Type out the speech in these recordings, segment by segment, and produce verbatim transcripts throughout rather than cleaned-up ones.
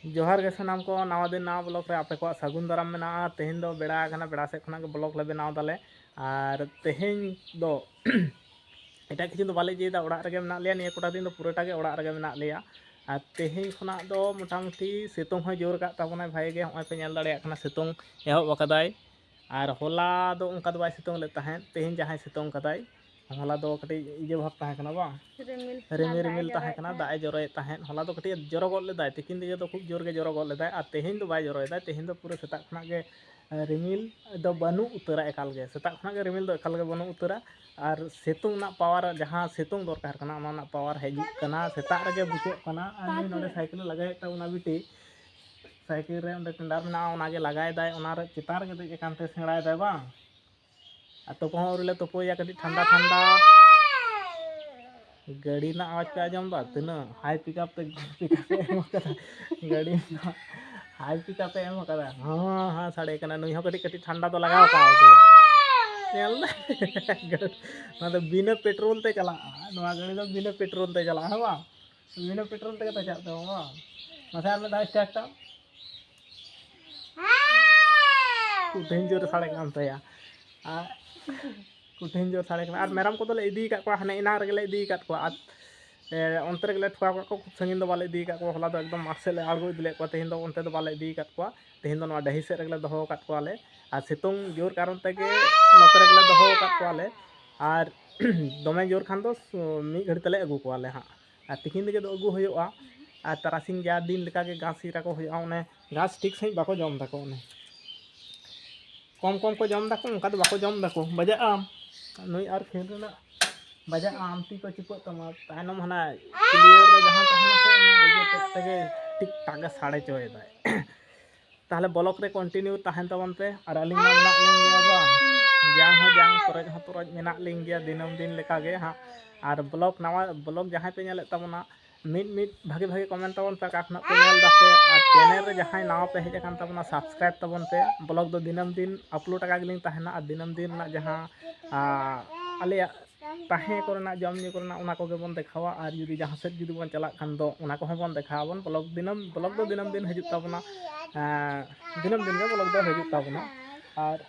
ᱡᱚᱦᱟᱨ ᱜᱮ ᱥᱟᱱᱟᱢ ᱠᱚ, ᱱᱟᱣᱟ ᱫᱤᱱ ᱱᱟᱣᱟ ᱵᱞᱚᱜ ᱨᱮ ᱟᱯᱮ ᱠᱚᱣᱟᱜ ᱥᱟᱹᱜᱩᱱ ᱫᱟᱨᱟᱢ ᱢᱮᱱᱟᱜᱼᱟ᱾ ᱛᱮᱦᱮᱧ ᱫᱚ ᱵᱮᱲᱟ ᱟᱠᱟᱱᱟ, ᱵᱮᱲᱟ ᱥᱮᱫ ᱠᱷᱚᱱᱟᱜ ᱜᱮ ᱵᱞᱚᱜ ᱞᱮ ᱵᱮᱱᱟᱣ ᱫᱟᱞᱮ᱾ ᱟᱨ ᱛᱮᱦᱮᱧ ᱫᱚ ᱮᱴᱟᱜ ᱠᱤᱪᱷᱩ ᱫᱚ ᱵᱟᱞᱮ ᱤᱭᱟᱹᱭᱮᱫᱟ, ᱚᱲᱟᱜ ᱨᱮᱜᱮ ᱢᱮᱱᱟᱜ ᱞᱮᱭᱟ᱾ ᱱᱤᱭᱟᱹ ᱠᱚᱴᱟ ᱫᱤᱱ ᱫᱚ ᱯᱩᱨᱟᱹᱴᱟ ᱜᱮ ᱚᱲᱟᱜ ᱨᱮᱜᱮ ᱢᱮᱱᱟᱜ ᱞᱮᱭᱟ᱾ ᱟᱨ ᱛᱮᱦᱮᱧ ᱠᱷᱚᱱᱟᱜ ᱫᱚ ᱢᱚᱴᱟᱢᱩᱴᱤ ᱥᱤᱛᱩᱝ ᱦᱚᱸᱭ ᱡᱳᱨ ᱟᱠᱟᱫ ᱛᱟᱵᱚᱱᱟᱭ ᱵᱷᱟᱜᱮ ᱜᱮ᱾ ᱦᱚᱸᱜᱼᱚᱭ ᱯᱮ ᱧᱮᱞ ᱫᱟᱲᱮᱭᱟᱜ ᱠᱟᱱᱟ, ᱥᱤᱛᱩᱝ ᱮᱦᱚᱵ ᱟᱠᱟᱫᱟᱭ᱾ ᱟᱨ ᱦᱚᱞᱟ ᱫᱚ ᱚᱱᱠᱟ ᱫᱚ ᱵᱟᱭ ᱥᱤᱛᱩᱝ ᱞᱮᱫ ᱛᱟᱦᱮᱸᱫ, ᱛᱮᱦᱮᱧ ᱡᱟᱦᱟᱸᱭ ᱥᱤᱛᱩᱝ ᱠᱟᱫᱟᱭ᱾ ᱦᱚᱞᱟ ᱫᱚ ᱠᱟᱹᱴᱤᱡ ᱤᱭᱟᱹ ᱵᱷᱟᱵᱽ ᱛᱟᱦᱮᱸ ᱠᱟᱱᱟ ᱵᱟᱝ? ᱨᱤᱢᱤᱞ ᱨᱤᱢᱤᱞ ᱠᱷᱚᱱᱟᱜ ᱨᱤᱢᱤᱞ ᱫᱟᱜ ᱮ ᱛᱟᱦᱮᱸ ᱡᱚᱨᱚᱭᱮᱫ ᱠᱟᱱᱟ, ᱛᱟᱦᱮᱸᱫ᱾ ᱫᱟᱜ ᱮ ᱡᱚᱨᱚᱭᱮᱫ ᱛᱟᱦᱮᱸᱫ᱾ ᱦᱚᱞᱟ ᱫᱚ ᱠᱟᱹᱴᱤᱡ ᱮ ᱡᱚᱨᱚ ᱜᱚᱫ ᱞᱮᱫᱟᱭ, ᱛᱤᱠᱤᱱ ᱫᱤᱠᱮ ᱫᱚ ᱠᱷᱩᱵ ᱡᱳᱨ ᱜᱮ ᱡᱚᱨᱚ ᱜᱚᱫ ᱞᱮᱫᱟᱭ᱾ ᱟᱨ ᱛᱮᱦᱮᱧ ᱫᱚ ᱵᱟᱭ ᱡᱚᱨᱚᱭᱮᱫᱟᱭ, ᱛᱮᱦᱮᱧ ᱫᱚ ᱯᱩᱨᱟᱹ ᱥᱮᱛᱟᱜ ᱠᱷᱚᱱᱟᱜ ᱜᱮ ᱨᱤᱢᱤᱞ ᱫᱚ ᱵᱟᱹᱱᱩᱜ ᱩᱛᱟᱹᱨᱟ ᱮᱠᱟᱞ ᱜᱮ᱾ ᱥᱮᱛᱟᱜ ᱠᱷᱚᱱᱟᱜ ᱜᱮ ᱨᱤᱢᱤᱞ ᱫᱚ ᱮᱠᱟᱞ ᱜᱮ ᱵᱟᱹᱱᱩᱜ ᱩᱛᱟᱹᱨᱟ᱾ ᱟᱨ ᱥᱤᱛᱩᱝ ᱨᱮᱱᱟᱜ ᱯᱟᱣᱟᱨ, ᱡᱟᱦᱟᱸ ᱥᱤᱛᱩᱝ ᱫᱚᱨᱠᱟᱨ ᱠᱟᱱᱟ, ᱚᱱᱟ ᱨᱮᱱᱟᱜ ᱯᱟᱣᱟᱨ ᱦᱤᱡᱩᱜ ᱠᱟᱱᱟ, ᱥᱮᱛᱟᱜ ᱨᱮᱜᱮ ᱵᱩᱡᱷᱟᱹᱜ ᱠᱟᱱᱟ᱾ ᱟᱨ ᱱᱩᱭ ᱱᱚᱰᱮ ᱥᱟᱭᱠᱮᱞ ᱮ ᱞᱟᱜᱟᱭᱮᱫ ᱛᱟᱵᱚᱱᱟ ᱵᱤᱴᱤ, ᱥᱟᱭᱠᱮᱞ ᱨᱮ ᱚᱸᱰᱮ ᱴᱮᱱᱰᱟᱨ ᱢᱮᱱᱟᱜᱼᱟ, ᱚᱱᱟᱜᱮ ᱞᱟᱜᱟᱭᱮᱫᱟᱭ, ᱚᱱᱟ ᱨᱮ ᱪᱮᱛᱟᱱ ᱨᱮᱜᱮ ᱫᱮᱡ ᱟᱠᱟᱱ ᱛᱮ ᱥᱮᱬᱟᱭᱮᱫᱟᱭ ᱵᱟᱝ? ᱟᱨ ᱛᱩᱯᱩ ᱦᱚᱸ ᱟᱹᱣᱨᱤ ᱞᱮ ᱛᱩᱯᱩᱭᱟ, ᱠᱟᱹᱴᱤᱡ ᱴᱷᱟᱱᱰᱟ ᱴᱷᱟᱱᱰᱟ᱾ ᱜᱟᱹᱰᱤ ᱨᱮᱱᱟᱜ ᱟᱣᱟᱡᱽ ᱯᱮ ᱟᱸᱡᱚᱢ ᱮᱫᱟ? ᱛᱤᱱᱟᱹᱜ ᱦᱟᱭ ᱯᱤᱠᱟᱯ ᱛᱮ, ᱯᱤᱠᱟᱯ ᱮ ᱮᱢ ᱟᱠᱟᱫᱟ᱾ ᱜᱟᱹᱰᱤ ᱨᱮᱱᱟᱜ ᱦᱟᱭ ᱯᱤᱠᱟᱯ ᱮ ᱮᱢ ᱟᱠᱟᱫᱟ᱾ ᱦᱚᱸ, ᱦᱚᱸ, ᱥᱟᱰᱮ ᱠᱟᱱᱟ᱾ ᱱᱩᱭ ᱦᱚᱸ ᱠᱟᱹᱴᱤᱡ, ᱠᱟᱹᱴᱤᱡ ᱴᱷᱟᱱᱰᱟ ᱫᱚ ᱞᱟᱜᱟᱣ ᱠᱟᱜ ᱜᱮᱭᱟ᱾ ᱧᱮᱞ ᱢᱮ᱾ ᱱᱚᱣᱟ ᱫᱚ ᱵᱤᱱᱟᱹ ᱯᱮᱴᱨᱳᱞ ᱛᱮ ᱪᱟᱞᱟᱜᱼᱟ᱾ ᱱᱚᱣᱟ ᱜᱟᱹᱰᱤ ᱫᱚ ᱵᱤᱱᱟᱹ ᱯᱮᱴᱨᱳᱞ ᱛᱮ ᱪᱟᱞᱟᱜᱼᱟ, ᱦᱮᱸ ᱵᱟᱝ? ᱵᱤᱱᱟᱹ ᱯᱮᱴᱨᱳᱞ ᱛᱮᱜᱮ ᱛᱚ ᱪᱟᱞᱟᱜ ᱛᱟᱢᱟ, ᱵᱟᱝ? ᱢᱟᱥᱮ ᱟᱨ ᱢᱤᱫ ᱫᱷᱟᱣ start ᱛᱟᱢ᱾ ᱠᱚᱴᱷᱤᱱ ᱡᱳᱨ ᱥᱟᱰᱮ ᱠᱟᱱ ᱛᱟᱭᱟ᱾ ᱟᱨ ᱠᱚᱴᱷᱤᱱ ᱡᱳᱨ ᱥᱟᱰᱮ ᱠᱟᱱᱟ᱾ ᱟᱨ ᱢᱮᱨᱚᱢ ᱠᱚᱫᱚᱞᱮ ᱤᱫᱤ ᱟᱠᱟᱫ ᱠᱚᱣᱟ, ᱦᱟᱱᱮ ᱮᱱᱟᱝ ᱨᱮᱜᱮᱞᱮ ᱤᱫᱤ ᱟᱠᱟᱫ ᱠᱚᱣᱟ᱾ ᱟᱨ, ᱮ, ᱚᱱᱛᱮ ᱨᱮᱜᱮᱞᱮ ᱴᱷᱚᱠᱟᱣ ᱟᱠᱟᱫ ᱠᱚᱣᱟ, ᱠᱷᱩᱵ ᱥᱟᱺᱜᱤᱧ ᱫᱚ ᱵᱟᱞᱮ ᱤᱫᱤ ᱟᱠᱟᱫ ᱠᱚᱣᱟ᱾ ᱦᱚᱞᱟ ᱫᱚ ᱮᱠᱫᱚᱢ ᱢᱟᱴᱷ ᱥᱮᱫ ᱞᱮ ᱟᱬᱜᱚ ᱤᱫᱤ ᱞᱮᱫ ᱠᱚᱣᱟ, ᱛᱮᱦᱮᱧ ᱫᱚ ᱚᱱᱛᱮ ᱫᱚ ᱵᱟᱞᱮ ᱤᱫᱤ ᱟᱠᱟᱫ ᱠᱚᱣᱟ᱾ ᱛᱮᱦᱮᱧ ᱫᱚ ᱱᱚᱣᱟ ᱰᱟᱹᱦᱤ ᱥᱮᱫ ᱨᱮᱜᱮᱞᱮ ᱫᱚᱦᱚ ᱟᱠᱟᱫ ᱠᱚᱣᱟᱞᱮ᱾ ᱟᱨ ᱥᱤᱛᱩᱝ ᱡᱳᱨ ᱠᱟᱨᱚᱱ ᱛᱮᱜᱮ ᱱᱚᱛᱮ ᱨᱮᱜᱮᱞᱮ ᱫᱚᱦᱚ ᱟᱠᱟᱫ ᱠᱚᱣᱟᱞᱮ᱾ ᱟᱨ ᱫᱚᱢᱮ ᱡᱳᱨ ᱠᱷᱟᱱ ᱫᱚ ᱢᱤᱫ ᱜᱷᱟᱹᱲᱤ ᱛᱮᱞᱮ ᱟᱹᱜᱩ ᱠᱚᱣᱟᱞᱮ ᱦᱟᱸᱜ᱾ ᱟᱨ ᱛᱤᱠᱤᱱ ᱨᱮᱜᱮ ᱫᱚ ᱟᱹᱜᱩ ᱦᱩᱭᱩᱜᱼᱟ᱾ ᱟᱨ ᱛᱟᱨᱟᱥᱤᱧ ᱡᱟ ᱫᱤᱱ ᱞᱮᱠᱟᱜᱮ ᱜᱷᱟᱥ ᱤᱨ ᱟᱠᱚ ᱦᱩᱭᱩᱜᱼᱟ, ᱚᱱᱮ ᱜᱷᱟᱥ ᱴᱷᱤᱠ ᱥᱟᱺᱦᱤᱡ ᱵᱟᱠᱚ ᱡᱚᱢ ᱫᱟᱠᱚ, ᱚᱱᱮ ᱠᱚᱢ ᱠᱚᱢ ᱠᱚ ᱡᱚᱢ ᱫᱟᱠᱚ, ᱚᱱᱠᱟ ᱫᱚ ᱵᱟᱠᱚ ᱡᱚᱢ ᱫᱟᱠᱚ᱾ ᱵᱟᱡᱟᱜ ᱟᱢ, ᱱᱩᱭ ᱟᱨ ᱠᱷᱮᱞ ᱨᱮᱱᱟᱜ ᱵᱟᱡᱟᱜ ᱟᱢ, ᱛᱤ ᱠᱚ ᱪᱤᱯᱟᱹᱜ ᱛᱟᱢᱟ, ᱛᱟᱭᱱᱚᱢ ᱦᱟᱱᱟ clear ᱨᱮ ᱡᱟᱦᱟᱸ ᱛᱟᱦᱮᱱᱟ ᱥᱮ, ᱚᱱᱟ ᱤᱭᱟᱹ ᱛᱮᱫ ᱛᱮᱜᱮ ᱴᱷᱤᱠ ᱴᱷᱟᱠ ᱜᱮ ᱥᱟᱰᱮ ᱦᱚᱪᱚᱭᱮᱫᱟᱭ᱾ ᱛᱟᱦᱚᱞᱮ ᱵᱞᱚᱜ ᱨᱮ continue ᱛᱟᱦᱮᱱ ᱛᱟᱵᱚᱱ ᱯᱮ᱾ ᱟᱨ ᱟᱹᱞᱤᱧ ᱢᱟ ᱢᱮᱱᱟᱜ ᱞᱤᱧ ᱜᱮᱭᱟ ᱵᱟᱝ, ᱡᱟᱝ ᱦᱚᱸ ᱡᱟᱝ, ᱛᱚᱨᱚᱡ ᱦᱚᱸ ᱛᱚᱨᱚᱡ ᱢᱮᱱᱟᱜ ᱞᱤᱧ ᱜᱮᱭᱟ ᱫᱤᱱᱟᱹᱢ ᱫᱤᱱ ᱞᱮᱠᱟᱜᱮ ᱦᱟᱸᱜ᱾ ᱟᱨ ᱵᱞᱚᱜ, ᱱᱟᱣᱟ ᱵᱞᱚᱜ ᱡᱟᱦᱟᱸᱭ ᱯᱮ ᱧᱮᱞᱮᱫ ᱛᱟᱵᱚᱱᱟ, ᱢᱤᱫ ᱢᱤᱫ ᱵᱷᱟᱜᱮ ᱵᱷᱟᱜᱮ comment ᱛᱟᱵᱚᱱ ᱯᱮ, ᱚᱠᱟ ᱠᱷᱚᱱᱟᱜ ᱯᱮ ᱧᱮᱞ ᱫᱟᱯᱮ᱾ ᱟᱨ channel ᱨᱮ ᱡᱟᱦᱟᱸᱭ ᱱᱟᱣᱟ ᱯᱮ ᱦᱮᱡ ᱟᱠᱟᱱ ᱛᱟᱵᱚᱱᱟ, subscribe ᱛᱟᱵᱚᱱ ᱯᱮ᱾ ᱵᱞᱚᱜ ᱫᱚ ᱫᱤᱱᱟᱹᱢ ᱫᱤᱱ upload ᱟᱠᱟ ᱜᱮᱞᱤᱧ ᱛᱟᱦᱮᱱᱟ᱾ ᱟᱨ ᱫᱤᱱᱟᱹᱢ ᱫᱤᱱ ᱨᱮᱱᱟᱜ ᱡᱟᱦᱟᱸ, ᱟᱸ, ᱟᱞᱮᱭᱟᱜ ᱛᱟᱦᱮᱸ ᱠᱚᱨᱮᱱᱟᱜ, ᱡᱚᱢ ᱧᱩ ᱠᱚᱨᱮᱱᱟᱜ, ᱚᱱᱟ ᱠᱚᱜᱮ ᱵᱚᱱ ᱫᱮᱠᱷᱟᱣᱟ᱾ ᱟᱨ ᱡᱩᱫᱤ ᱡᱟᱦᱟᱸ ᱥᱮᱫ ᱡᱩᱫᱤ ᱵᱚᱱ ᱪᱟᱞᱟᱜ ᱠᱷᱟᱱ ᱫᱚ, ᱚᱱᱟ ᱠᱚᱦᱚᱸ ᱵᱚᱱ ᱫᱮᱠᱷᱟᱣᱟ ᱵᱚᱱ᱾ ᱵᱞᱚᱜ ᱫᱤᱱᱟᱹᱢ, ᱵᱞᱚᱜ ᱫᱚ ᱫᱤᱱᱟᱹᱢ ᱫᱤᱱ ᱦᱤᱡᱩᱜ ᱛᱟᱵᱚᱱᱟ᱾ ᱮᱸ, ᱫᱤᱱᱟᱹᱢ ᱫᱤᱱ ᱜᱮ ᱵᱞᱚᱜ ᱫᱚ ᱦᱤᱡᱩᱜ ᱛᱟᱵᱚᱱᱟ᱾ ᱟᱨ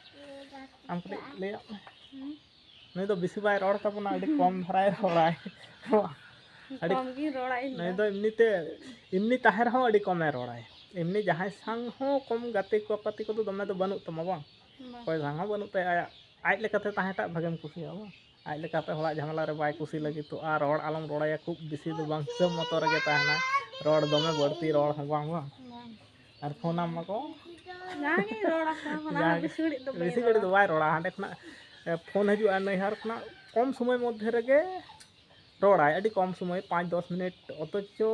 ᱟᱢ ᱠᱟᱹᱴᱤᱡ ᱞᱟᱹᱭᱟᱜ ᱢᱮ᱾ ᱱᱩᱭ ᱫᱚ ᱵᱮᱥᱤ ᱵᱟᱭ ᱨᱚᱲ ᱛᱟᱵᱚᱱᱟ, ᱟᱹᱰᱤ ᱠᱚᱢ ᱫᱷᱟᱨᱟᱭ ᱨᱚᱲᱟᱭ᱾ ᱟᱹᱰᱤ ᱠᱚᱢ ᱜᱤᱧ ᱨᱚᱲᱟ ᱤᱧ ᱱᱩᱭ ᱫᱚ᱾ ᱫᱚ ᱮᱢᱱᱤᱛᱮ, ᱮᱢᱱᱤ ᱛᱟᱦᱮᱸ ᱨᱮᱦᱚᱸ ᱟᱹᱰᱤ ᱠᱚᱢᱮ ᱨᱚᱲᱟᱭ᱾ ᱮᱢᱱᱤ ᱡᱟᱦᱟᱸᱭ ᱥᱟᱝ ᱦᱚᱸ ᱠᱚᱢ ᱜᱟᱛᱮ ᱠᱚ, ᱜᱟᱛᱮ ᱠᱚᱫᱚ ᱫᱚᱢᱮ ᱫᱚ ᱵᱟᱹᱱᱩᱜ ᱛᱟᱢᱟ ᱵᱟᱝ? ᱵᱟᱝ᱾ ᱚᱠᱚᱭ ᱥᱟᱝ ᱦᱚᱸ ᱵᱟᱹᱱᱩᱜ ᱛᱟᱭᱟ᱾ ᱟᱭᱟᱜ, ᱟᱡ ᱞᱮᱠᱟᱛᱮ ᱛᱟᱦᱮᱸᱴᱟᱜ ᱵᱷᱟᱜᱮᱢ ᱠᱩᱥᱤᱭᱟᱜᱼᱟ ᱵᱟᱝ? ᱟᱡ ᱞᱮᱠᱟᱛᱮ ᱦᱚᱲᱟᱜ ᱡᱷᱟᱢᱮᱞᱟ ᱨᱮ ᱵᱟᱭ ᱠᱩᱥᱤ ᱞᱟᱹᱜᱤᱫᱚᱜᱼᱟ, ᱨᱚᱲ ᱟᱞᱚᱢ ᱨᱚᱲᱟᱭᱟ ᱠᱷᱩᱵ ᱵᱮᱥᱤ ᱫᱚ ᱵᱟᱝ, ᱦᱤᱥᱟᱹᱵ ᱢᱚᱛᱚ ᱨᱮᱜᱮ ᱛᱟᱦᱮᱱᱟ, ᱨᱚᱲ ᱫᱚᱢᱮ ᱵᱟᱹᱲᱛᱤ ᱨᱚᱲ ᱦᱚᱸ ᱵᱟᱝ, ᱵᱟᱝ? ᱵᱟᱝ᱾ ᱟᱨ ᱯᱷᱳᱱᱟᱢ ᱢᱟᱠᱚ᱾ ᱡᱟᱦᱟᱸ ᱜᱮ ᱨᱚᱲ ᱟᱠᱚ, ᱚᱱᱟ ᱦᱚᱸ ᱡᱟᱦᱟᱸ ᱜᱮ ᱵᱮᱥᱤ ᱜᱷᱟᱹᱲᱤᱡ ᱫᱚ ᱵᱟᱭ ᱵᱮᱥᱤ ᱜᱷᱟᱹᱲᱤᱡ ᱨᱚᱲᱟ᱾ ᱫᱚ ᱵᱟᱭ ᱨᱚᱲᱟ, ᱦᱟᱸᱰᱮ ᱠᱷᱚᱱᱟᱜ, ᱮ, ᱯᱷᱳᱱ ᱦᱤᱡᱩᱜᱼᱟ ᱱᱟᱹᱭᱦᱟᱨ ᱠᱷᱚᱱᱟᱜ, ᱠᱚᱢ ᱥᱚᱢᱚᱭ ᱢᱚᱫᱽᱫᱷᱮ ᱨᱮᱜᱮ ᱨᱚᱲᱟᱭ, ᱟᱹᱰᱤ ᱠᱚᱢ ᱥᱚᱢᱚᱭ, ᱯᱟᱸᱪ ᱫᱚᱥ ᱢᱤᱱᱤᱴ, ᱚᱛᱷᱚᱪᱚ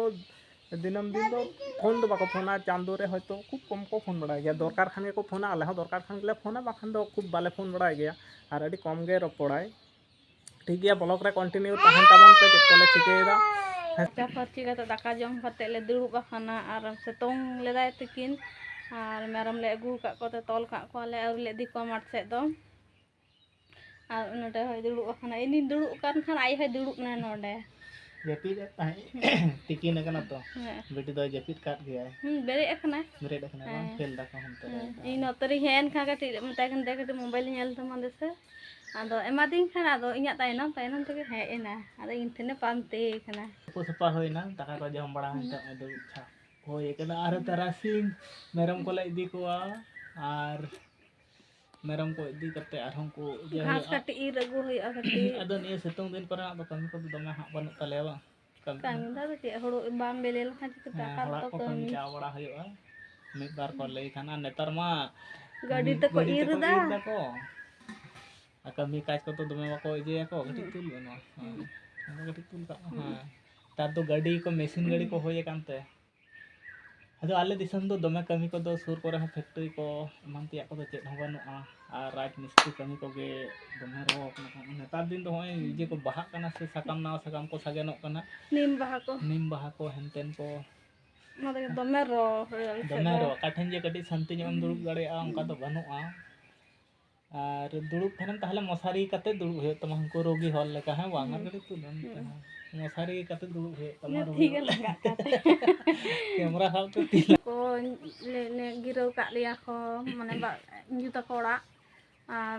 ᱫᱤᱱᱟᱹᱢ ᱫᱤᱱ ᱫᱚ ᱯᱷᱳᱱ ᱫᱚ ᱵᱟᱠᱚ ᱯᱷᱳᱱᱟ, ᱪᱟᱸᱫᱳ ᱨᱮ ᱦᱚᱭᱛᱳ ᱠᱷᱩᱵ ᱠᱚᱢ ᱠᱚ ᱯᱷᱳᱱ ᱵᱟᱲᱟᱭ ᱜᱮᱭᱟ, ᱫᱚᱨᱠᱟᱨ ᱠᱷᱟᱱ ᱜᱮᱠᱚ ᱯᱷᱳᱱᱟ, ᱟᱞᱮ ᱦᱚᱸ ᱫᱚᱨᱠᱟᱨ ᱠᱷᱟᱱ ᱜᱮᱞᱮ ᱯᱷᱳᱱᱟ, ᱵᱟᱠᱷᱟᱱ ᱫᱚ ᱠᱷᱩᱵ ᱵᱟᱞᱮ ᱯᱷᱳᱱ ᱵᱟᱲᱟᱭ ᱜᱮᱭᱟ, ᱟᱨ ᱟᱹᱰᱤ ᱠᱚᱢ ᱜᱮ ᱨᱚᱯᱚᱲᱟᱭ᱾ ᱴᱷᱤᱠ ᱜᱮᱭᱟ, ᱵᱞᱚᱜ ᱨᱮ ᱠᱚᱱᱴᱤᱱᱤᱭᱩ ᱛᱟᱦᱮᱱ ᱛᱟᱵᱚᱱ ᱯᱮ, ᱪᱮᱫ ᱠᱚᱞᱮ ᱪᱤᱠᱟᱹᱭᱮᱫᱟ᱾ ᱯᱷᱟᱨᱪᱟ ᱯᱷᱟᱹᱨᱪᱤ ᱠᱟᱛᱮ ᱫᱟᱠᱟ ᱡᱚᱢ ᱠᱟᱛᱮ ᱞᱮ ᱫᱩᱲᱩᱵ ᱟᱠᱟᱱᱟ, ᱟᱨ ᱥᱤᱛᱩᱝ ᱞᱮᱫᱟᱭ ᱛᱤᱠᱤᱱ, ᱟᱨ ᱢᱮᱨᱚᱢ ᱞᱮ ᱟᱹᱜᱩ ᱟᱠᱟᱫ ᱠᱚᱛᱮ ᱛᱚᱞ ᱟᱠᱟᱫ ᱠᱚᱣᱟᱞᱮ, ᱟᱹᱣᱨᱤ ᱞᱮ ᱤᱫᱤ ᱠᱚᱣᱟ ᱢᱟᱴᱷ ᱥᱮᱫ ᱫᱚ᱾ ᱟᱨ ᱱᱚᱰᱮ ᱦᱚᱸᱭ ᱫᱩᱲᱩᱵ ᱟᱠᱟᱱᱟ, ᱤᱧᱤᱧ ᱫᱩᱲᱩᱵ ᱠᱟᱱ ᱠᱷᱟᱱ ᱟᱡ ᱦᱚᱸᱭ ᱫᱩᱲᱩᱵ ᱮᱱᱟ ᱱᱚᱰᱮ᱾ ᱡᱟᱹᱯᱤᱫ ᱮᱫ ᱛᱟᱦᱮᱸᱫ᱾ ᱛᱤᱠᱤᱱ ᱟᱠᱟᱱᱟ ᱛᱚ᱾ ᱦᱮᱸ᱾ ᱵᱤᱴᱤ ᱫᱚᱭ ᱡᱟᱹᱯᱤᱫ ᱠᱟᱫ ᱜᱮᱭᱟᱭ᱾ ᱦᱩᱸ, ᱵᱮᱨᱮᱫ ᱟᱠᱟᱱᱟᱭ᱾ ᱵᱮᱨᱮᱫ ᱟᱠᱟᱱᱟᱭ ᱵᱟᱝ? ᱦᱮᱸ᱾ ᱠᱷᱮᱞ ᱫᱟᱠᱚ ᱦᱟᱱᱛᱮ ᱨᱮ᱾ ᱦᱮᱸ᱾ ᱤᱧ ᱱᱚᱛᱮ ᱨᱤᱧ ᱦᱮᱡ ᱮᱱ ᱠᱷᱟᱱ ᱠᱟᱹᱴᱤᱡ ᱢᱮᱛᱟᱭ ᱠᱟᱱ ᱛᱟᱦᱮᱸ, "ᱠᱟᱹᱴᱤᱡ ᱢᱳᱵᱟᱭᱤᱞ ᱧᱮᱞ ᱛᱟᱢᱟ ᱫᱮᱥᱮ?" ᱟᱫᱚ ᱮᱢᱟᱫᱤᱧ ᱠᱷᱟᱱ ᱟᱫᱚ ᱤᱧᱟᱹᱜ ᱛᱟᱭᱱᱚᱢ ᱛᱟᱭᱱᱚᱢ ᱛᱮᱜᱮ ᱦᱮᱡ ᱮᱱᱟ᱾ ᱟᱫᱚ ᱤᱧ ᱴᱷᱮᱱᱮ ᱯᱟᱱᱛᱮ ᱠᱟᱱᱟ᱾ ᱛᱩᱯᱩ ᱥᱟᱯᱷᱟ ᱦᱩᱭᱱᱟ, ᱫᱟᱠᱟ ᱠᱚ ᱡᱚᱢ ᱵᱟᱲᱟ ᱦᱩᱸ᱾ ᱠᱟᱛᱮ ᱱᱚᱜᱼᱚᱭ ᱫᱩᱲᱩᱵ ᱪᱷᱟ ᱦᱩᱭ ᱠᱟᱱᱟ᱾ ᱟᱨ ᱛᱟᱨᱟᱥᱤᱧ ᱢᱮᱨᱚᱢ ᱠᱚᱞᱮ ᱤᱫᱤ ᱠᱚᱣᱟ, ᱟᱨ ᱢᱮᱨᱚᱢ ᱠᱚ ᱤᱫᱤ ᱠᱟᱛᱮ ᱟᱨᱦᱚᱸ ᱠᱚ ᱤᱭᱟᱹ ᱜᱷᱟᱥ ᱦᱩᱭᱩᱜᱼᱟ᱾ ᱠᱟᱹᱴᱤᱡ ᱤᱨ ᱟᱹᱜᱩ ᱦᱩᱭᱩᱜᱼᱟ ᱠᱟᱹᱴᱤᱡ᱾ ᱟᱫᱚ ᱱᱤᱭᱟᱹ ᱥᱤᱛᱩᱝ ᱫᱤᱱ ᱠᱚᱨᱮ ᱦᱟᱸᱜ ᱫᱚ ᱠᱟᱹᱢᱤ ᱠᱚᱫᱚ ᱫᱚᱢᱮ ᱦᱟᱸᱜ ᱵᱟᱹᱱᱩᱜ ᱛᱟᱞᱮᱭᱟ ᱵᱟᱝ? ᱠᱟᱹᱢᱤ ᱠᱟᱹᱢᱤ ᱫᱚ᱾ ᱫᱚ ᱟᱫᱚ ᱪᱮᱫ, ᱦᱩᱲᱩ ᱵᱟᱢ ᱵᱮᱞᱮ ᱞᱮᱠᱷᱟᱱ ᱪᱤᱠᱟᱹᱛᱮ ᱦᱮᱸ, ᱟᱠᱟᱞ ᱦᱚᱲᱟᱜ ᱛᱚ ᱠᱚ ᱠᱟᱹᱢᱤ ᱠᱟᱹᱢᱤ᱾ ᱪᱟ ᱵᱟᱲᱟ ᱦᱩᱭᱩᱜᱼᱟ᱾ ᱢᱤᱫ ᱵᱟᱨ ᱠᱚ ᱞᱟᱹᱭ ᱠᱷᱟᱱ, ᱟᱨ ᱱᱮᱛᱟᱨ ᱢᱟ ᱜᱟᱹᱰᱤ ᱢᱤᱫ ᱛᱮᱠᱚ ᱜᱟᱹᱰᱤ ᱤᱨ ᱛᱮᱠᱚ ᱮᱫᱟ᱾ ᱤᱨ ᱫᱟᱠᱚ᱾ ᱟᱨ ᱠᱟᱹᱢᱤ ᱠᱟᱡᱽ ᱠᱚᱫᱚ ᱫᱚᱢᱮ ᱵᱟᱠᱚ ᱤᱭᱟᱹᱭᱟᱠᱚ, ᱠᱟᱹᱴᱤᱡ ᱦᱩᱸ᱾ ᱛᱩᱞ ᱢᱮ ᱱᱚᱣᱟ᱾ ᱦᱮᱸ᱾ ᱦᱩᱸ᱾ ᱱᱚᱣᱟ ᱠᱟᱹᱴᱤᱡ ᱛᱩᱞ ᱠᱟᱜ ᱢᱮ᱾ ᱦᱩᱸ᱾ ᱦᱮᱸ᱾ ᱱᱮᱛᱟᱨ ᱫᱚ ᱜᱟᱹᱰᱤ ᱠᱚ, ᱢᱮᱥᱤᱱ ᱜᱟᱹᱰᱤ ᱠᱚ ᱦᱩᱸ᱾ ᱦᱩᱭ ᱟᱠᱟᱱ ᱛᱮ᱾ ᱟᱫᱚ ᱟᱞᱮ ᱫᱤᱥᱚᱢ ᱫᱚ ᱫᱚᱢᱮ ᱠᱟᱹᱢᱤ ᱠᱚᱫᱚ ᱥᱩᱨ ᱠᱚᱨᱮ ᱦᱚᱸ ᱯᱷᱮᱠᱴᱨᱤ ᱠᱚ ᱮᱢᱟᱱ ᱛᱮᱭᱟᱜ ᱠᱚᱫᱚ ᱪᱮᱫ ᱦᱚᱸ ᱵᱟᱹᱱᱩᱜᱼᱟ᱾ ᱟᱨ ᱨᱟᱡᱽ ᱢᱤᱥᱛᱨᱤ ᱠᱟᱹᱢᱤ ᱠᱚᱜᱮ ᱫᱚᱢᱮ ᱨᱚᱦᱚ ᱠᱟᱱᱟ᱾ ᱱᱮᱛᱟᱨ ᱫᱤᱱ ᱫᱚ ᱦᱚᱸᱜᱼᱚᱭ ᱤᱭᱟᱹ ᱠᱚ ᱵᱟᱦᱟᱜ ᱠᱟᱱᱟ ᱥᱮ, ᱥᱟᱠᱟᱢ, ᱱᱟᱣᱟ ᱥᱟᱠᱟᱢ ᱠᱚ ᱥᱟᱜᱮᱱᱚᱜ ᱠᱟᱱᱟ᱾ ᱱᱤᱢ ᱵᱟᱦᱟ ᱠᱚ᱾ ᱱᱤᱢ ᱵᱟᱦᱟ ᱠᱚ, ᱦᱮᱱᱛᱮᱱ ᱠᱚ᱾ ᱚᱱᱟ ᱛᱮᱜᱮ ᱫᱚᱢᱮ ᱨᱚ ᱦᱩᱭᱩᱜᱼᱟ ᱟᱞᱮ ᱥᱮᱫ ᱫᱚᱢᱮ ᱫᱚ᱾ ᱨᱚ᱾ ᱚᱠᱟ ᱴᱷᱮᱱ ᱡᱮ ᱠᱟᱹᱴᱤᱡ ᱥᱟᱱᱛᱤ ᱧᱚᱜ ᱮᱢ ᱫᱩᱲᱩᱵ ᱦᱩᱸ᱾ ᱫᱟᱲᱮᱭᱟᱜᱼᱟ, ᱚᱱᱠᱟ ᱫᱚ ᱵᱟᱹᱱᱩᱜᱼᱟ᱾ ᱟᱨ ᱫᱩᱲᱩᱵ ᱠᱷᱟᱱᱮᱢ ᱛᱟᱦᱚᱞᱮ ᱢᱚᱥᱟᱨᱤ ᱠᱟᱛᱮ ᱫᱩᱲᱩᱵ ᱦᱩᱭᱩᱜ ᱛᱟᱢᱟ, ᱩᱱᱠᱩ ᱨᱳᱜᱤ ᱦᱚᱲ ᱞᱮᱠᱟ, ᱦᱮᱸ ᱵᱟᱝ? ᱦᱩᱸ᱾ ᱟᱨ ᱠᱟᱹᱴᱤᱡ ᱛᱩᱞ ᱞᱮᱢ᱾ ᱦᱩᱸ᱾ ᱢᱚᱥᱟᱨᱤ ᱠᱟᱛᱮ ᱫᱩᱲᱩᱵ ᱦᱩᱭᱩᱜ ᱛᱟᱢᱟ, ᱤᱧᱟᱹᱜ ᱨᱳᱜᱤ ᱛᱤ ᱜᱮ ᱦᱚᱲ ᱞᱮᱠᱟ᱾ ᱞᱟᱸᱜᱟᱜ ᱠᱟᱱ ᱛᱤᱧᱟ᱾ ᱠᱮᱢᱨᱟ ᱥᱟᱵ ᱛᱮ ᱛᱤ ᱠᱚ ᱞᱮ-, ᱞᱮ-, ᱜᱤᱨᱟᱹᱣ ᱠᱟᱜ ᱞᱮᱭᱟ ᱠᱚ, ᱢᱟᱱᱮ ᱵᱟ-, ᱤᱧ ᱡᱩ ᱛᱟᱠᱚ ᱚᱲᱟᱜ᱾ ᱟᱨ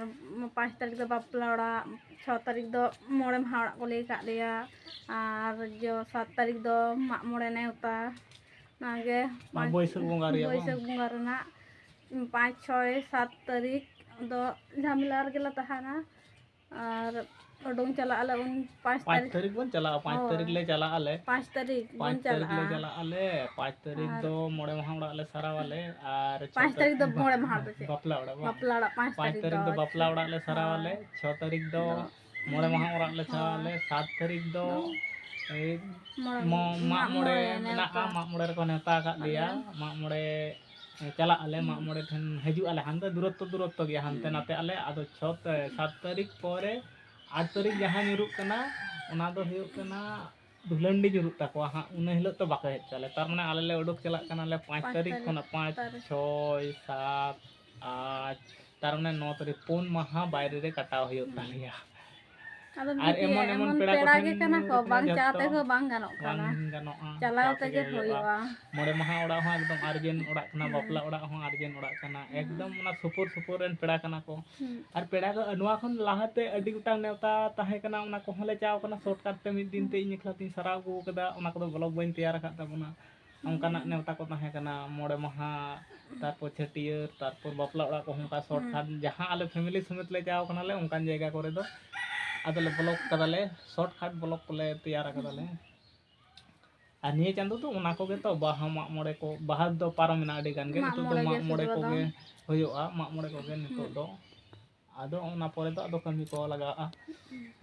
ᱯᱟᱸᱪ ᱛᱟᱹᱨᱤᱠᱷ ᱫᱚ ᱵᱟᱯᱞᱟ ᱚᱲᱟᱜ, ᱪᱷᱚ ᱛᱟᱹᱨᱤᱠᱷ ᱫᱚ ᱢᱚᱬᱮ ᱢᱟᱦᱟ ᱚᱲᱟᱜ ᱠᱚ ᱞᱟᱹᱭ ᱠᱟᱜ ᱞᱮᱭᱟ᱾ ᱟᱨ ᱡᱚ ᱥᱟᱛ ᱛᱟᱹᱨᱤᱠᱷ ᱫᱚ ᱢᱟᱜ ᱢᱚᱬᱮ ᱱᱮᱣᱛᱟ᱾ ᱚᱱᱟᱜᱮ ᱱᱚᱣᱟ ᱯᱟᱸᱪ-, ᱵᱟᱹᱭᱥᱟᱹᱠᱷ ᱵᱚᱸᱜᱟ ᱨᱮᱭᱟᱜ ᱵᱟᱝ? ᱵᱟᱹᱭᱥᱟᱹᱠᱷ ᱵᱚᱸᱜᱟ ᱨᱮᱱᱟᱜ ᱯᱟᱸᱪ, ᱪᱷᱚᱭ, ᱥᱟᱛ ᱛᱟᱹᱨᱤᱠᱷ ᱫᱚ ᱡᱷᱟᱢᱮᱞᱟ ᱨᱮᱜᱮ ᱞᱮ ᱛᱟᱦᱮᱱᱟ᱾ ᱟᱨ ᱩᱰᱩᱝ ᱪᱟᱞᱟᱜ ᱟᱞᱮ ᱩᱱ ᱯᱟᱸᱪ ᱯᱟᱸᱪ ᱛᱟᱹᱨᱤᱠᱷ᱾ ᱛᱟᱹᱨᱤᱠᱷ ᱵᱚᱱ ᱪᱟᱞᱟᱜᱼᱟ, ᱯᱟᱸᱪ ᱦᱳᱭ᱾ ᱛᱟᱹᱨᱤᱠᱷ ᱞᱮ ᱪᱟᱞᱟᱜ ᱟᱞᱮ᱾ ᱯᱟᱸᱪ ᱛᱟᱹᱨᱤᱠᱷ ᱵᱚᱱ ᱯᱟᱸᱪ ᱛᱟᱹᱨᱤᱠᱷ ᱞᱮ ᱪᱟᱞᱟᱜᱼᱟ᱾ ᱪᱟᱞᱟᱜ ᱟᱞᱮ, ᱯᱟᱸᱪ ᱛᱟᱹᱨᱤᱠᱷ ᱟᱨ ᱫᱚ ᱢᱚᱬᱮ ᱢᱟᱦᱟ ᱚᱲᱟᱜ ᱞᱮ ᱥᱟᱨᱟᱣᱟᱞᱮ, ᱟᱨ ᱪᱷᱚ ᱯᱟᱸᱪ ᱛᱟᱹᱨᱤᱠᱷ ᱫᱚ ᱛᱟᱹᱨᱤᱠᱷ ᱢᱚᱬᱮ ᱢᱟᱦᱟ ᱫᱚ ᱪᱮᱫ? ᱵᱟᱯᱞᱟ ᱚᱲᱟᱜ ᱵᱟᱝ? ᱵᱟᱯᱞᱟ ᱚᱲᱟᱜ ᱯᱟᱸᱪ ᱯᱟᱸᱪ ᱛᱟᱹᱨᱤᱠᱷ ᱛᱟᱹᱨᱤᱠᱷ ᱫᱚ ᱫᱚ ᱵᱟᱯᱞᱟ ᱚᱲᱟᱜ ᱞᱮ ᱥᱟᱨᱟᱣᱟᱞᱮ, ᱦᱳᱭ᱾ ᱪᱷᱚ ᱛᱟᱹᱨᱤᱠᱷ ᱫᱚ ᱫᱚ ᱢᱚᱬᱮ ᱢᱟᱦᱟ ᱚᱲᱟᱜ ᱞᱮ ᱦᱳᱭ᱾ ᱥᱟᱨᱟᱣᱟᱞᱮ, ᱥᱟᱛ ᱛᱟᱹᱨᱤᱠᱷ ᱫᱚ ᱫᱚ ᱮᱭ ᱢᱚᱬᱮ, ᱢᱚ-, ᱢᱟᱜ ᱢᱟᱜ ᱢᱚᱬᱮ ᱢᱚᱬᱮ ᱢᱮᱱᱟᱜᱼᱟ, ᱱᱮᱣᱛᱟ᱾ ᱢᱟᱜ ᱢᱚᱬᱮ ᱨᱮᱠᱚ ᱱᱮᱣᱛᱟ ᱟᱠᱟᱫ ᱞᱮᱭᱟ᱾ ᱦᱩᱸ᱾ ᱢᱟᱜ ᱢᱚᱬᱮ ᱪᱟᱞᱟᱜ ᱟᱞᱮ, ᱢᱟᱜ ᱦᱩᱸ᱾ ᱢᱚᱬᱮ ᱴᱷᱮᱱ ᱦᱤᱡᱩᱜ ᱟᱞᱮ, ᱦᱟᱱᱛᱮ ᱫᱩᱨᱚᱛᱛᱚ ᱫᱩᱨᱚᱛᱛᱚ ᱜᱮᱭᱟ, ᱦᱟᱱᱛᱮ ᱦᱩᱸ᱾ ᱱᱟᱛᱮ ᱟᱞᱮ᱾ ᱟᱫᱚ ᱪᱷᱚ ᱛᱮ-, ᱥᱟᱛ ᱛᱟᱹᱨᱤᱠᱷ ᱯᱚᱨᱮ ᱟᱴ ᱛᱟᱹᱨᱤᱠᱷ ᱡᱟᱦᱟᱸ ᱧᱩᱨᱩᱜ ᱠᱟᱱᱟ, ᱚᱱᱟ ᱫᱚ ᱦᱩᱭᱩᱜ ᱠᱟᱱᱟ ᱫᱷᱩᱞᱟᱹᱱᱰᱤ ᱧᱩᱨᱩᱜ ᱛᱟᱠᱚᱣᱟ ᱦᱟᱸᱜ, ᱩᱱᱟᱹ ᱦᱤᱞᱳᱜ ᱛᱚ ᱵᱟᱠᱚ ᱦᱮᱡ ᱦᱚᱪᱚ ᱟᱞᱮ᱾ ᱛᱟᱨ ᱢᱟᱱᱮ ᱟᱞᱮ ᱞᱮ ᱩᱰᱩᱠ ᱪᱟᱞᱟᱜ ᱠᱟᱱᱟᱞᱮ ᱯᱟᱸᱪ ᱯᱟᱸᱪ ᱛᱟᱹᱨᱤᱠᱷ ᱛᱟᱹᱨᱤᱠᱷ ᱠᱷᱚᱱᱟᱜ, ᱯᱟᱸᱪ, ᱛᱟᱹᱨᱤᱠᱷ᱾ ᱪᱷᱚᱭ, ᱥᱟᱛ, ᱟᱴ, ᱛᱟᱨ ᱢᱟᱱᱮ ᱱᱚ ᱛᱟᱹᱨᱤᱠᱷ, ᱯᱩᱱ ᱢᱟᱦᱟ ᱵᱟᱭᱨᱮ ᱨᱮ ᱠᱟᱴᱟᱣ ᱦᱩᱭᱩᱜ ᱦᱩᱸ᱾ ᱛᱟᱞᱮᱭᱟ᱾ ᱟᱫᱚ ᱟᱨ ᱢᱤᱫᱴᱤᱡ ᱮᱢᱚᱱ ᱮᱢᱚᱱ ᱮᱢᱚᱱ ᱯᱮᱲᱟ ᱯᱮᱲᱟ ᱠᱚᱴᱷᱮᱱ ᱜᱮ ᱠᱟᱱᱟ ᱠᱚ, ᱡᱚᱛᱚ ᱵᱟᱝ ᱪᱟᱞᱟᱣ ᱛᱮᱜᱮ ᱵᱟᱝ ᱜᱟᱱᱚᱜ ᱠᱟᱱᱟ᱾ ᱵᱟᱝ ᱜᱟᱱᱚᱜᱼᱟ, ᱪᱟᱞᱟᱣ ᱪᱟᱞᱟᱣ ᱛᱮᱜᱮ ᱛᱮᱜᱮ ᱦᱩᱭᱩᱜᱼᱟ᱾ ᱦᱩᱭᱩᱜᱼᱟ᱾ ᱢᱚᱬᱮ ᱢᱟᱦᱟ ᱚᱲᱟᱜ ᱦᱚᱸ ᱮᱠᱫᱚᱢ ᱟᱨᱡᱮᱱ ᱚᱲᱟᱜ ᱠᱟᱱᱟ, ᱦᱩᱸ᱾ ᱵᱟᱯᱞᱟ ᱚᱲᱟᱜ ᱦᱚᱸ ᱟᱨᱡᱮᱱ ᱚᱲᱟᱜ ᱠᱟᱱᱟ, ᱦᱩᱸ᱾ ᱮᱠᱫᱚᱢ ᱚᱱᱟ ᱥᱩᱯᱩᱨ ᱥᱩᱯᱩᱨ ᱨᱮᱱ ᱯᱮᱲᱟ ᱠᱟᱱᱟ ᱠᱚ᱾ ᱦᱩᱸ᱾ ᱟᱨ ᱯᱮᱲᱟ ᱫᱚ ᱱᱚᱣᱟ ᱠᱷᱚᱱ ᱞᱟᱦᱟᱛᱮ ᱟᱹᱰᱤ ᱜᱚᱴᱟᱝ ᱱᱮᱣᱛᱟ ᱛᱟᱦᱮᱸ ᱠᱟᱱᱟ, ᱚᱱᱟ ᱠᱚᱦᱚᱸ ᱞᱮ ᱪᱟᱣ ᱠᱟᱱᱟ, ᱥᱚᱨᱴᱠᱟᱴ ᱛᱮ ᱢᱤᱫ ᱫᱤᱱ ᱛᱮ ᱦᱩᱸ᱾ ᱤᱧ ᱮᱠᱞᱟ ᱛᱤᱧ ᱥᱟᱨᱟᱣ ᱟᱹᱜᱩ ᱠᱟᱫᱟ, ᱚᱱᱟ ᱠᱚᱫᱚ ᱵᱞᱚᱜ ᱵᱟᱹᱧ ᱛᱮᱭᱟᱨ ᱟᱠᱟᱫ ᱛᱟᱵᱚᱱᱟ᱾ ᱚᱱᱠᱟᱱᱟᱜ ᱦᱩᱸ᱾ ᱱᱮᱣᱛᱟ ᱠᱚ ᱛᱟᱦᱮᱸ ᱠᱟᱱᱟ, ᱢᱚᱬᱮ ᱢᱟᱦᱟ, ᱛᱟᱨᱯᱚᱨ ᱪᱷᱟᱹᱴᱭᱟᱹᱨ, ᱛᱟᱨᱯᱚᱨ ᱵᱟᱯᱞᱟ ᱚᱲᱟᱜ ᱠᱚᱦᱚᱸ ᱚᱱᱠᱟ ᱥᱚᱨᱴ ᱦᱩᱸ᱾ ᱠᱟᱴ, ᱡᱟᱦᱟᱸ ᱟᱞᱮ ᱯᱷᱮᱢᱮᱞᱤ ᱥᱚᱢᱮᱛ ᱞᱮ ᱪᱟᱣ ᱠᱟᱱᱟᱞᱮ, ᱚᱱᱠᱟᱱ ᱡᱟᱭᱜᱟ ᱠᱚᱨᱮ ᱫᱚ ᱟᱫᱚᱞᱮ ᱵᱞᱚᱜ ᱠᱟᱫᱟᱞᱮ, ᱥᱚᱨᱴ ᱠᱟᱴ ᱵᱞᱚᱜ ᱠᱚᱞᱮ ᱛᱮᱭᱟᱨ ᱠᱟᱫᱟᱞᱮ᱾ ᱦᱩᱸ᱾ ᱟᱨ ᱱᱤᱭᱟᱹ ᱪᱟᱸᱫᱳ ᱫᱚ ᱚᱱᱟ ᱠᱚᱜᱮ ᱛᱚ, ᱵᱟᱦᱟ, ᱢᱟᱜ ᱢᱚᱬᱮ ᱠᱚ, ᱵᱟᱦᱟ ᱫᱚ ᱯᱟᱨᱚᱢ ᱮᱱᱟ ᱟᱹᱰᱤ ᱜᱟᱱ ᱜᱮ, ᱢᱟᱜ ᱱᱤᱛᱚᱜ ᱫᱚ ᱢᱚᱬᱮ ᱢᱟᱜ ᱜᱮ ᱢᱚᱬᱮ ᱥᱩᱫᱷᱩ ᱟᱫᱚ᱾ ᱠᱚᱜᱮ ᱦᱩᱭᱩᱜᱼᱟ, ᱢᱟᱜ ᱢᱚᱬᱮ ᱠᱚᱜᱮ ᱱᱤᱛᱚᱜ ᱦᱩᱸ᱾ ᱫᱚ᱾ ᱟᱫᱚ ᱚᱱᱟ ᱯᱚᱨᱮ ᱫᱚ ᱟᱫᱚ ᱠᱟᱹᱢᱤ ᱠᱚ ᱞᱟᱜᱟᱜᱼᱟ᱾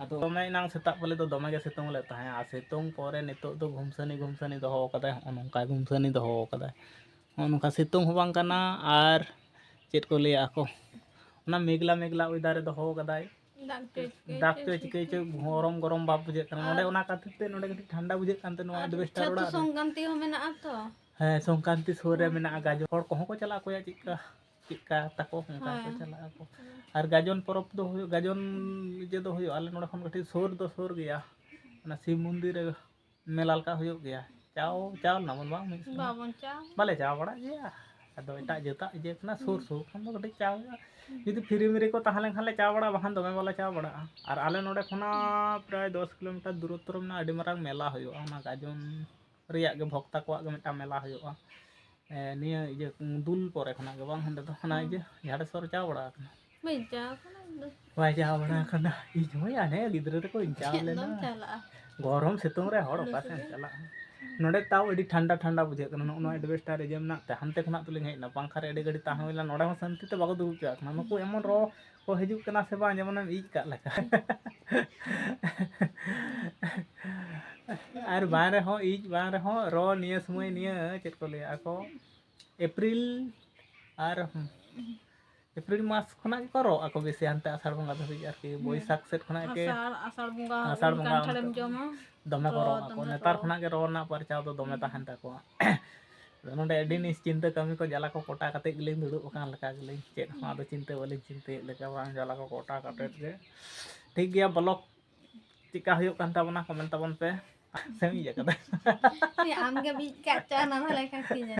ᱟᱫᱚ ᱫᱚᱢᱮ ᱮᱱᱟᱝ ᱥᱮᱛᱟᱜ ᱯᱟᱞᱮ ᱫᱚ ᱫᱚᱢᱮ ᱜᱮ ᱥᱤᱛᱩᱝ ᱞᱮᱫ ᱛᱟᱦᱮᱸᱫ, ᱟᱨ ᱥᱤᱛᱩᱝ ᱯᱚᱨᱮ ᱱᱤᱛᱚᱜ ᱫᱚ ᱜᱷᱩᱢᱥᱟᱹᱱᱤ ᱜᱷᱩᱢᱥᱟᱹᱱᱤ ᱫᱚᱦᱚ ᱠᱟᱫᱟᱭ, ᱦᱚᱸᱜᱼᱚ ᱱᱚᱝᱠᱟ ᱜᱷᱩᱢᱥᱟᱹᱱᱤ ᱫᱚᱦᱚ ᱠᱟᱫᱟᱭ᱾ ᱦᱚᱸᱜᱼᱚ ᱱᱚᱝᱠᱟ ᱥᱤᱛᱩᱝ ᱦᱚᱸ ᱵᱟᱝ ᱠᱟᱱᱟ, ᱟᱨ ᱪᱮᱫ ᱠᱚ ᱞᱟᱹᱭᱟ ᱟᱠᱚ, ᱚᱱᱟ ᱢᱮᱜᱽᱞᱟ ᱢᱮᱜᱽᱞᱟ ᱚᱭᱮᱫᱟᱨᱮ ᱫᱚᱦᱚ ᱠᱟᱫᱟᱭ᱾ ᱫᱟᱜ ᱪᱚᱭ ᱪᱤᱠᱟᱹᱭ ᱫᱟᱜ ᱪᱚᱭ ᱪᱚᱭ ᱪᱤᱠᱟᱹᱭ ᱪᱚᱭ, ᱜᱚᱨᱚᱢ ᱜᱚᱨᱚᱢ ᱵᱷᱟᱵᱽ ᱵᱩᱡᱷᱟᱹᱜ ᱠᱟᱱᱟ᱾ ᱟᱨ ᱱᱚᱰᱮ ᱚᱱᱟ ᱠᱷᱟᱹᱛᱤᱨ ᱛᱮ ᱱᱚᱰᱮ ᱠᱟᱹᱴᱤᱡ ᱴᱷᱟᱱᱰᱟ ᱵᱩᱡᱷᱟᱹᱜ ᱠᱟᱱ ᱛᱮ ᱱᱚᱣᱟ ᱟᱨ ᱮᱰᱵᱮᱥᱴᱟᱨ ᱪᱷᱟᱹᱛᱩ ᱚᱲᱟᱜ ᱨᱮ᱾ ᱥᱚᱝᱠᱟᱱᱛᱤ ᱦᱚᱸ ᱢᱮᱱᱟᱜᱼᱟ ᱛᱚ᱾ ᱦᱮᱸ, ᱥᱚᱝᱠᱟᱱᱛᱤ ᱥᱩᱨ ᱨᱮ ᱦᱩᱸ᱾ ᱢᱮᱱᱟᱜᱼᱟ, ᱜᱟᱡᱚᱞ᱾ ᱦᱚᱲ ᱠᱚᱦᱚᱸ ᱠᱚ ᱪᱟᱞᱟᱜ ᱟᱠᱚᱭᱟ ᱪᱮᱫᱠᱟ᱾ ᱪᱮᱫᱠᱟ ᱛᱟᱠᱚ, ᱚᱱᱠᱟ ᱠᱚ ᱦᱮᱸ᱾ ᱪᱟᱞᱟᱜ ᱟᱠᱚ᱾ ᱟᱨ ᱜᱟᱡᱚᱱ ᱯᱚᱨᱚᱵᱽ ᱫᱚ ᱦᱩᱭᱩᱜ, ᱜᱟᱡᱚᱱ ᱤᱭᱟᱹ ᱫᱚ ᱦᱩᱭᱩᱜᱼᱟ, ᱟᱞᱮ ᱱᱚᱰᱮ ᱠᱷᱚᱱ ᱠᱟᱹᱴᱤᱡ ᱥᱩᱨ ᱫᱚ ᱥᱩᱨ ᱜᱮᱭᱟ, ᱚᱱᱟ ᱥᱤᱵ ᱢᱚᱱᱫᱤᱨ ᱨᱮ ᱢᱮᱞᱟ ᱞᱮᱠᱟ ᱦᱩᱭᱩᱜ ᱜᱮᱭᱟ᱾ ᱪᱟᱣ, ᱪᱟᱣ ᱞᱮᱱᱟ ᱵᱚᱱ ᱵᱟᱝ ᱢᱤᱫ ᱥᱮᱨᱢᱟ? ᱵᱟᱵᱚᱱ ᱪᱟᱣ᱾ ᱵᱟᱞᱮ ᱪᱟᱣ ᱵᱟᱲᱟᱜ ᱜᱮᱭᱟ᱾ ᱟᱫᱚ ᱮᱴᱟᱜ ᱡᱟᱹᱛᱟᱜ ᱤᱭᱟᱹ ᱠᱟᱱᱟ, ᱥᱩᱨ ᱥᱩᱨ ᱠᱷᱟᱱ ᱫᱚ ᱠᱟᱹᱴᱤᱡ ᱪᱟᱣ ᱦᱩᱭᱩᱜᱼᱟ᱾ ᱡᱩᱫᱤ ᱯᱷᱤᱨᱤ ᱢᱤᱨᱤ ᱠᱚ ᱛᱟᱦᱮᱸ ᱞᱮᱱᱠᱷᱟᱱ ᱞᱮ ᱪᱟᱣ ᱵᱟᱲᱟᱜᱼᱟ, ᱵᱟᱠᱷᱟᱱ ᱫᱚᱢᱮ ᱵᱟᱞᱮ ᱪᱟᱣ ᱵᱟᱲᱟᱜᱼᱟ᱾ ᱟᱨ ᱟᱞᱮ ᱱᱚᱰᱮ ᱠᱷᱚᱱᱟᱜ ᱯᱨᱟᱭ ᱫᱚᱥ ᱠᱤᱞᱳᱢᱤᱴᱟᱨ ᱫᱩᱨᱚᱛᱛᱚ ᱨᱮ ᱢᱮᱱᱟᱜᱼᱟ, ᱟᱹᱰᱤ ᱢᱟᱨᱟᱝ ᱢᱮᱞᱟ ᱦᱩᱭᱩᱜᱼᱟ, ᱚᱱᱟ ᱜᱟᱡᱚᱱ ᱨᱮᱭᱟᱜ ᱜᱮ, ᱵᱷᱚᱠᱛᱟ ᱠᱚᱣᱟᱜ ᱜᱮ ᱢᱤᱫᱴᱟᱝ ᱢᱮᱞᱟ ᱦᱩᱭᱩᱜᱼᱟ᱾ ᱮ, ᱱᱤᱭᱟᱹ ᱤᱭᱟᱹ ᱫᱩᱞ ᱯᱚᱨᱮ ᱠᱷᱚᱱᱟᱜ ᱜᱮ ᱵᱟᱝ, ᱦᱟᱸᱰᱮ ᱫᱚ ᱚᱱᱟ ᱤᱭᱟᱹ ᱡᱷᱟᱲᱮᱥᱥᱚᱨ ᱪᱟᱣ ᱵᱟᱲᱟ ᱟᱠᱟᱱᱟ? ᱵᱟᱹᱧ ᱪᱟᱣ ᱟᱠᱟᱱᱟ ᱤᱧ ᱫᱚ᱾ ᱵᱟᱭ ᱪᱟᱣ ᱵᱟᱲᱟ ᱟᱠᱟᱱᱟ᱾ ᱤᱧ ᱦᱚᱸ ᱦᱟᱱᱮ ᱜᱤᱫᱽᱨᱟᱹ ᱨᱮᱠᱚ ᱤᱧ ᱪᱟᱣ ᱪᱮᱫ ᱞᱮᱱᱟ᱾ ᱫᱚᱢ ᱪᱟᱞᱟᱜᱼᱟ? ᱜᱚᱨᱚᱢ ᱥᱤᱛᱩᱝ ᱨᱮ ᱦᱚᱲ ᱚᱠᱟ ᱥᱮᱫ ᱮᱢ ᱪᱟᱞᱟᱜᱼᱟ? ᱱᱚᱰᱮ ᱛᱟᱣ ᱟᱹᱰᱤ ᱴᱷᱟᱱᱰᱟ ᱴᱷᱟᱱᱰᱟ ᱵᱩᱡᱷᱟᱹᱜ ᱠᱟᱱᱟ, ᱱᱚᱜᱼᱚ ᱱᱚᱣᱟ ᱮᱰᱵᱮᱥᱴᱟᱨ ᱨᱮ ᱡᱮ ᱢᱮᱱᱟᱜ ᱛᱮ᱾ ᱦᱟᱱᱛᱮ ᱠᱷᱚᱱᱟᱜ ᱛᱩᱞᱤᱧ ᱦᱮᱡ ᱮᱱᱟ, ᱯᱟᱝᱠᱷᱟ ᱨᱮ ᱟᱹᱰᱤ ᱜᱷᱟᱹᱲᱤᱡ ᱛᱟᱦᱮᱸ ᱦᱩᱭ ᱞᱮᱱᱟ, ᱱᱚᱰᱮ ᱦᱚᱸ ᱥᱟᱱᱛᱤ ᱛᱮ ᱵᱟᱠᱚ ᱫᱩᱲᱩᱵ ᱦᱚᱪᱚᱣᱟᱜ ᱠᱟᱱᱟ᱾ ᱱᱩᱠᱩ ᱮᱢᱚᱱ ᱨᱚ ᱠᱚ ᱦᱤᱡᱩᱜ ᱠᱟᱱᱟ ᱥᱮ ᱵᱟᱝ, ᱡᱮᱢᱚᱱᱮᱢ ᱤᱡ ᱠᱟᱜ ᱞᱮᱠᱟ᱾ ᱟᱨ ᱵᱟᱝ ᱨᱮᱦᱚᱸ ᱤᱡ, ᱵᱟᱝ ᱨᱮᱦᱚᱸ ᱨᱚ ᱱᱤᱭᱟᱹ ᱥᱚᱢᱚᱭ, ᱱᱤᱭᱟᱹ ᱪᱮᱫ ᱠᱚ ᱞᱟᱹᱭᱟ ᱟᱠᱚ, ᱮᱯᱨᱤᱞ ᱟᱨ ᱮᱯᱨᱤᱞ ᱢᱟᱥ ᱠᱷᱚᱱᱟᱜ ᱜᱮᱠᱚ ᱨᱚᱜ ᱟᱠᱚ ᱵᱮᱥᱤ, ᱦᱟᱱᱛᱮ ᱟᱥᱟᱲ ᱵᱚᱸᱜᱟ ᱫᱷᱟᱹᱵᱤᱡ ᱟᱨᱠᱤ᱾ ᱦᱩᱸ᱾ ᱵᱳᱭᱥᱟᱠᱷ ᱥᱮᱫ ᱠᱷᱚᱱᱟᱜ ᱜᱮ, ᱟᱥᱟᱲ, ᱟᱥᱟᱲ ᱵᱚᱸᱜᱟ ᱟᱥᱟᱲ ᱩᱞ ᱵᱚᱸᱜᱟ ᱠᱟᱱᱴᱷᱟᱲᱮᱢ ᱚᱱᱛᱮ ᱡᱚᱢᱟ, ᱫᱚᱢᱮ ᱠᱚ ᱨᱚ ᱨᱚᱜ ᱟᱠᱚ᱾ ᱫᱚᱢᱮ ᱠᱚ ᱱᱮᱛᱟᱨ ᱨᱚᱜ᱾ ᱠᱷᱚᱱᱟᱜ ᱜᱮ ᱨᱚ ᱨᱮᱱᱟᱜ ᱯᱟᱨᱪᱟᱣ ᱫᱚ ᱫᱚᱢᱮ ᱛᱟᱦᱮᱱ ᱛᱟᱠᱚᱣᱟ᱾ ᱟᱫᱚ ᱱᱚᱰᱮ ᱟᱹᱰᱤ ᱱᱤᱥᱪᱤᱱᱛᱟᱹ ᱠᱟᱹᱢᱤ ᱠᱚ, ᱡᱟᱞᱟ ᱠᱚ ᱠᱚᱴᱟ ᱠᱟᱛᱮᱫ ᱜᱮᱞᱤᱧ ᱫᱩᱲᱩᱵ ᱟᱠᱟᱱ ᱞᱮᱠᱟ ᱜᱮᱞᱤᱧ, ᱪᱮᱫ ᱦᱚᱸ ᱟᱫᱚ ᱪᱤᱱᱛᱟᱹ ᱵᱟᱹᱞᱤᱧ ᱪᱤᱱᱛᱟᱹᱭᱮᱫ ᱞᱮᱠᱟ, ᱵᱟᱝ, ᱡᱟᱞᱟ ᱠᱚ ᱠᱚᱴᱟ ᱠᱟᱛᱮᱫ ᱜᱮ᱾ ᱴᱷᱤᱠ ᱜᱮᱭᱟ, ᱵᱞᱚᱜ ᱪᱮᱫᱠᱟ ᱦᱩᱭᱩᱜ ᱠᱟᱱ ᱛᱟᱵᱚᱱᱟ, ᱠᱚᱢᱮᱱᱴ ᱛᱟᱵᱚᱱ ᱯᱮ᱾ ᱥᱮᱢ ᱤᱭᱟᱹ ᱠᱟᱫᱟ? ᱟᱢ ᱜᱮᱢ ᱤᱡ ᱠᱟᱜ ᱪᱚ, ᱚᱱᱟ ᱢᱟ ᱞᱟᱹᱭ ᱠᱟᱜ ᱠᱤᱧᱟ᱾